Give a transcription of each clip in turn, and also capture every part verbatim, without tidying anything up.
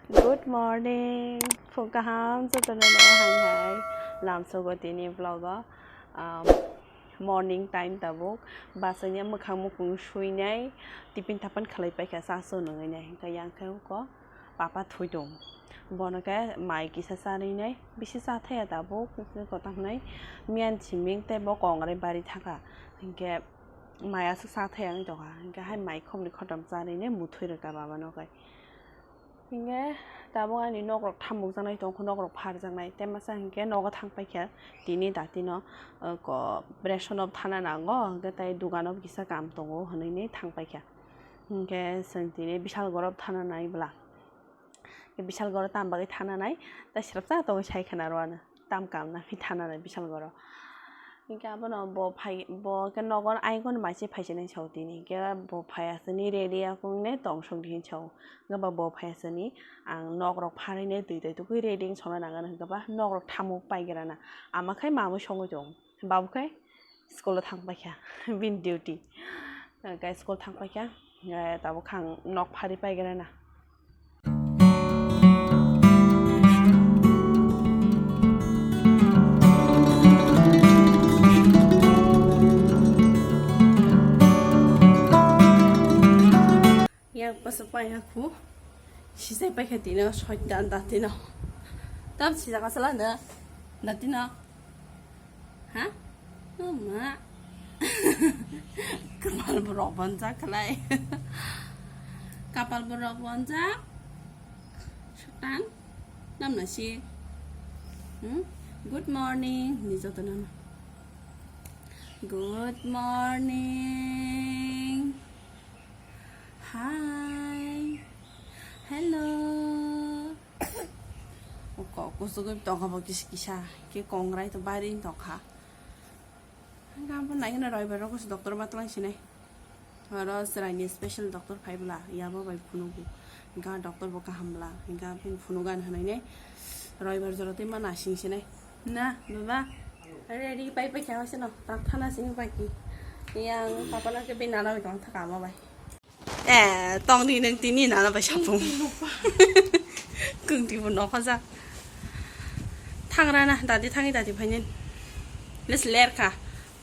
Good morning, phung kaham jotono no hai hai. Lamsogo tini vlog o, um, morning time tabuk. Basaini mwkhang mukung suinai, tiffin tapan khalai paikha, sa su nungwi nai. Hwnkhe yang khe uko papa thwi tong. Bono khe mai kisa charwi nai, bisi cha thaya tabuk, kotham nai. Miyan siming tei bo kongrai bari thaka. Hwnkhe mai aswk cha thaya wng tongkha. Hwnkhe hai mai khomni khotom charwi nai muthwi rwkha baba no khe. Hingke tabuk ani nok rok thamuk jaknai tongkha, nok rok phar jaknai, tei masa hingke nogo thang paikha tini datino, uh, ko, bereson no thana nango, hingke tei dogano kisa kam tongo hinui thang paikha. Hingke chwng tini Bishalgoro thana nai bwla, Bishalgoro tam bagwi thana nai, tei srapsa tongwi sai khwna rw ano. Tam kam na phi thana nai Bishalgoro. Hingke abono bo phai, bo khe nogo ayang kono mai se phai se nai sao tini. Hingke bo phai asani ready akung ne tong sok di hin sao. Hingke ba bo phai asani ang nok rok pharwi ne twi tai tukui ready wng sona nangan hingke ba nok rok thamuk pai gra na. Ama khai mamui songwi tong. Babu khai school o thang paikha bini duty. Hingke school thang paikha, hingke tabuk khang nok pharwi pai gra na. Yang pasuk pai aku sisai pai khatino soitan datino. Tam sijak asala na datino. Ha? Oma. Kapal borok bonjak khlai. Kapal borok bonjak. Satan. Namna si. Hmm? Good morning. Ni joto nana. Good morning. Hi. Hello. Oko kusugwi tongkha bo kisa kisa. Ke kongrai to bari tongkha. Hingke abo naikhe na roibar rok se doctor ma twlang sinai. Oro chwraini special doctor phai bwla, yabo bai phunugo. Hingke doctor bo kaham bwla, hingke bini phunugo ani hwnwi nai roibar jora tei ma nasing sinai. Na, baba, ready pai pai kha sino, tak thana sini pai ki. Yang papa na ke bini nana bai tong thaka ma bai. Eh, tong di nang tini nana bai sapung. Kung di bo nokha ja. Thangra na, dadi thangi dadi phainen. Les ler kha.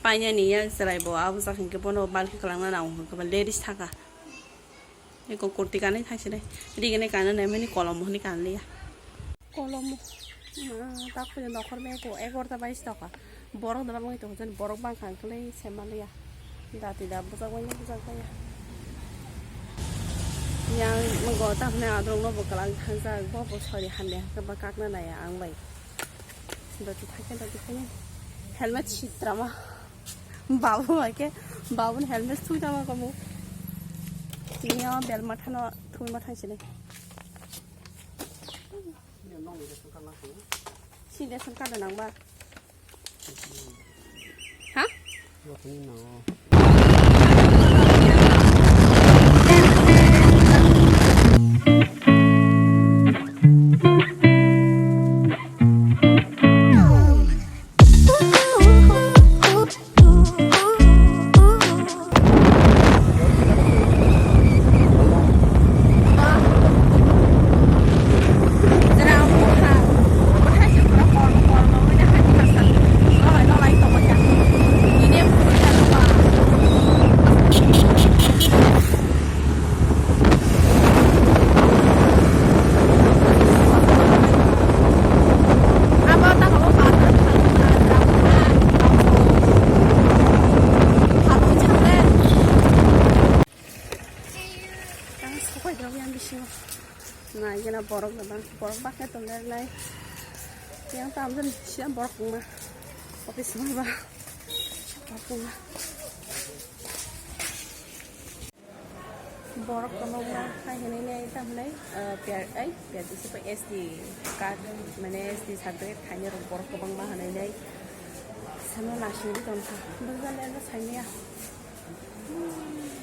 Painani yang chwrai bo abo jak hingke bono balki kwlangna nango hingke ba ladies thaka. Eko kurti kanwi thangsi dai. Rigene kanwi nai mani kolom hwnwi kanliya. Kolom, ah, tak puja nokhor me ko egarota bais toka. Borok da bangwi tongo, borok bangkha hwnkhe sema liya. Dati da bujak bai bujak bai. Yang mwngo tamni adrong no bwklang thangjak, bo bo sori hamya hwnkhe ba kakna naya ang bai. Dati thakhe dati thakhe. Helmet sitrama. Babu bai khe, babu ni helmet thui tama kamu. Tini o bel matha no thui matha sini. Sini de sangka da nang ba. Ha? Tang sopai rok yang bisingo. Nai gana borok na bang, borok bakhe tong der nai. Yang tam jen sia borok ma. Office ma ba. Borok ma. Borok tongo ma, hai hinui nai tam hinui, eh, P R, ai, P R T C pa S T card, mane S T certificate khainai rok borok kwbangma hinui nai. Sano nasingwi tongkha. Bwswk le no saimanya. Hmm.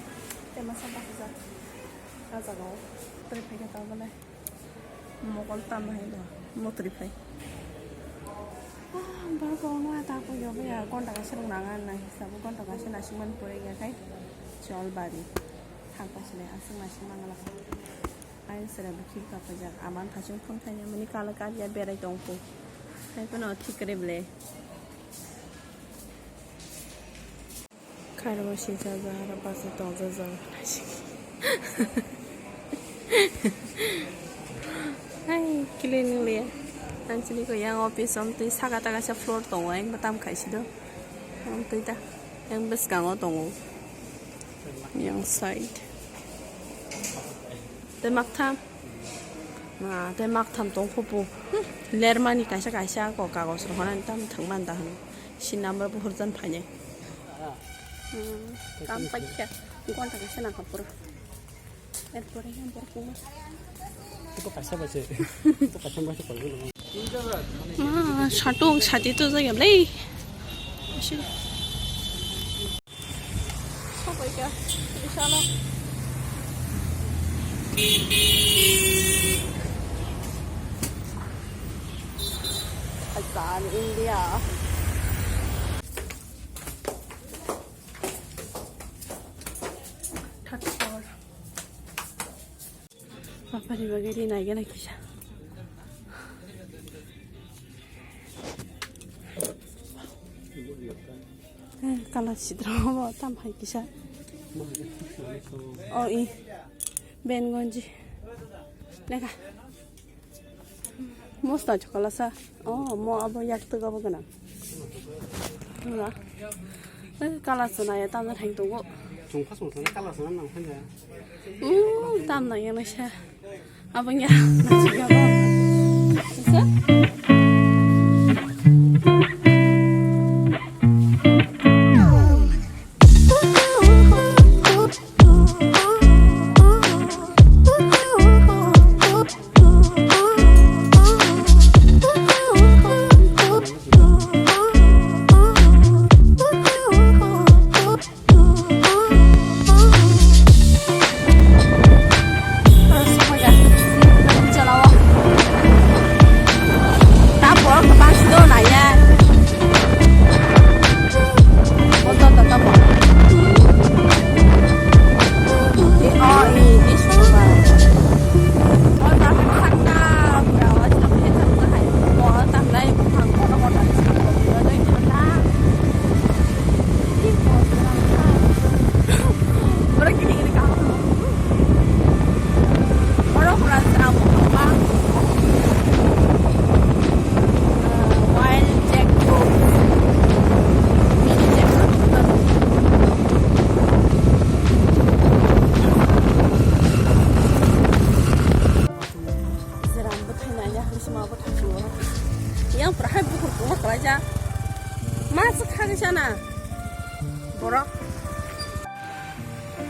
Tei masa baksa. Ah jaga o. Tei phaikha ta bole. Mokol tam hai do, motri phai. Ah, borok kwbangma ta koi yo baya, gonta kaisa rok nang nai, sabo gonta kaisa nasing man pore ya khai. Chol bari. Thang paisle, aswk nasing mangala. Ai sera bikhi kapajak aman thachung phone khaina mani kala kaliya berai tongkho. Hai phano thik kre ble. Khairokgo sijak jak aro basa tongjak jak. Hai clean wngya. Ang chini ko yang office om twi saka ta kaisa floor tongo, ang bo tam khai si do. Ang twi ta. Yang bwskango tongo. Yang side. Tei maktham. Ma, tei maktham tong khupu. Hmm, lermani kaisa kaisa ko kagos rok honani tam thwngman da hwn. Sin number bo hurjan phainai. Hmm, kam paikha. Gonta kaisa nangkha pura. Erpore yang borok kuma. Ito kaisa bai se. Ito kaisa bai se koi. Ma, satung sati to jagya lei. Sobaikha, bisalo. Hazar India. Thirty four. Bapani bagwi ri naigena kisa. Eh, kala sidra bo tam hai kisa. O i. Ben gonji. Lekha. Mosta chokala sa. Oh, mo abo yak tu abo gana. Wala. Eh, kala sana ya tam na thang tu go. Chungkha sung sana kala sana nang phanja. Uh, tam na ya na sa. Abang ya, nasi gabang. Bisa? Jeram bwthai nai ya, hwnwi sima bwthai sio. Yang pura hai bukur kungma kwlaijak. Ma se khagwi sana. Borok.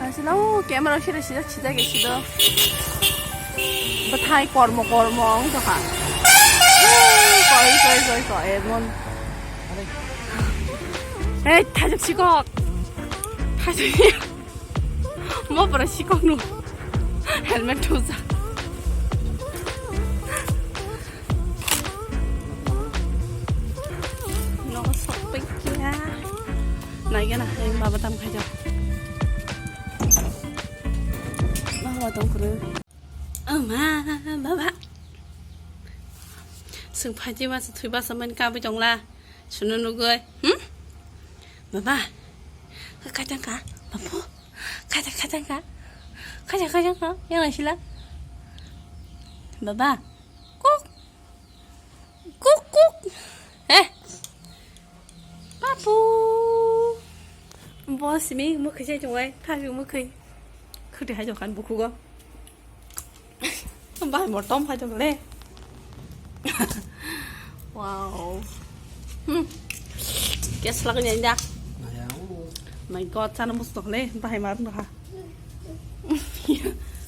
Asila o camera sida sida sida ge sido. Bwthai kormo kormo wng tongkha. Koi koi koi koi emon. Ei, thajak sikok. Thajak. Mo pura sikok no. Helmet thusa. Nogo sokpaikia. Naigena hai baba tam khaijak. Baba tong kuru. Ama baba. Sung phaji masa thui basa man kabi tongla. Suno nugoi. Hmm? Baba. Kajang ka. Babu. Kajang kajang ka. Kajang kajang ka. Yang sila. Baba. Kuk. Kuk kuk. Eh. Papu. Boss mi mukhi sai chungai. Thabi mukhi. Khuti hai jokan bukugo. Bai motom hai jok le. Wow. Hmm. Kes lagi nyandak. My God, sana mus tok le. Bai mar ndo ha.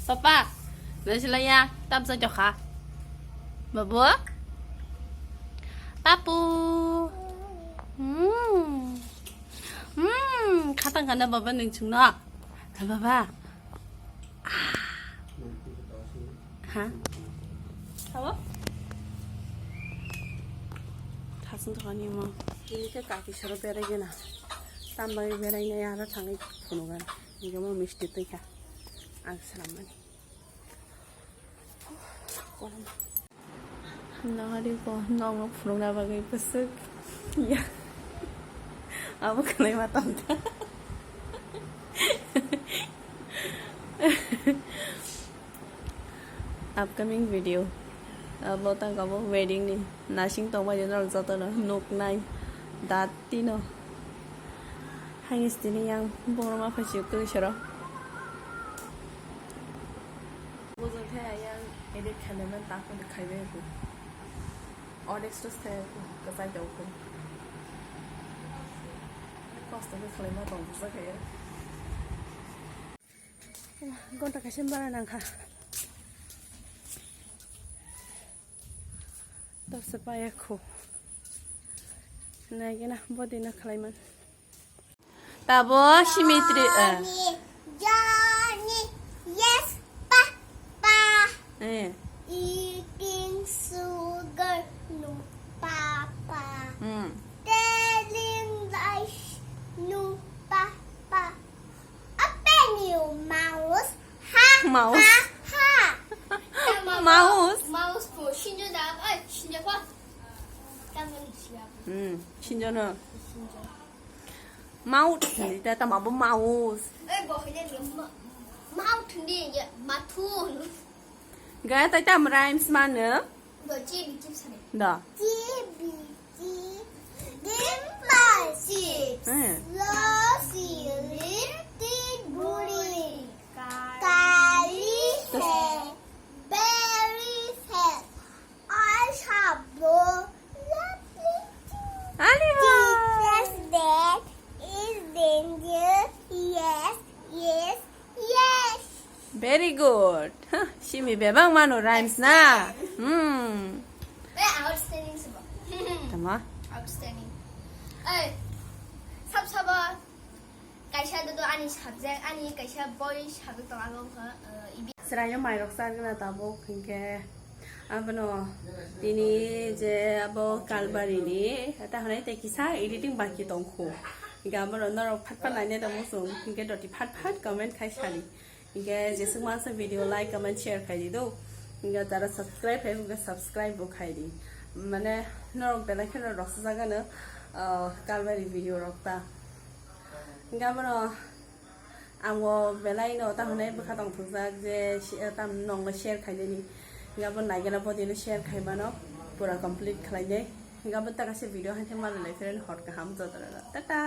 Papa, nasi laya, tam sa jokha. Babu? Papu. Hmm. Hmm, khatang kana baba nung chungno. Baba. Ha? Sabo? Thasung thokani mo. Ini ke kaki soro berai gena. Tambai berai nai aro thangai phunukgan. Ini ke mo misti twi kha. Ang salam mani. Nahari ko nokno phunukna bagwi bwswk ya. Abo khwlaima tongkha. Upcoming video. Abo tangkha bo wedding ni. Nasing tongbai norok jotono nuknai. Dati no. Haini sini yang borok ma phai sio kwrwi sero. Bujang khe yang edit khainai man ta phone khaibai ko. Odex to se ko kasai tau ko. Kosto ke khalai ma tong sa khe. Gonta kaisa bara nangkha. Tabsa paya kho. Naigena body no khlaiman. Tabo Simitri, eh. Johnny, Johnny, yes, papa. Eh. Eating sugar, no, papa. Hmm. Telling lies, no, papa. Open your mouth. Ha, Mouse. Ha, ha. Mouse. Mouse po, sinjo da, ai, sinjo po. Tamo ni siya. Hmm, sinjo no. Sinjo. Mouth, ta ta mabo mouse. Ai, bo hile ni ma-, mouth ni ya, mathun. Ga ta ta rhymes mano. Bo chibi chips ne. Da. Chibi chips. Dimple chips. Hmm. Slow silly. Tiburi. Kali. Tus- He. Very fast. I have no lovely Ani ba. Teachers that is danger. Yes, yes, yes. Very good. Huh, simi bebak mano rhymes na. Hmm. Eh, outstanding sabo. Tama. Outstanding. Eh, sab sabo. Kaisa dodo ani subject, ani kaisa boi subject tong abo wngkha, eh, ibi. Chwraino mairok chagwna tabuk hinkhe abono tini je abo Kalbari ni ta hwnwi tei kisa editing baki tongkhu. Hinkhe abono norok phat phat nainai tongmung chwng hinkhe doti phat phat comment khai sadi. Hinkhe jeswk mansa video like comment share khai di do. Hinkhe tara subscribe khai hinkhe subscribe bo khai di. Mane norok belai kheno rok sajagano, eh, Kalbari video rok ta. Hinkhe abono ang o belai no ta hwnwi bwkha tong thokjak je shi-, tam nokno share khainani. Hinkhe abo naigena bodino share khaimano pura complete khlainai. Hinkhe abo ta kaisa video haikhe malai lai phirani hor kaham jotono. Tata!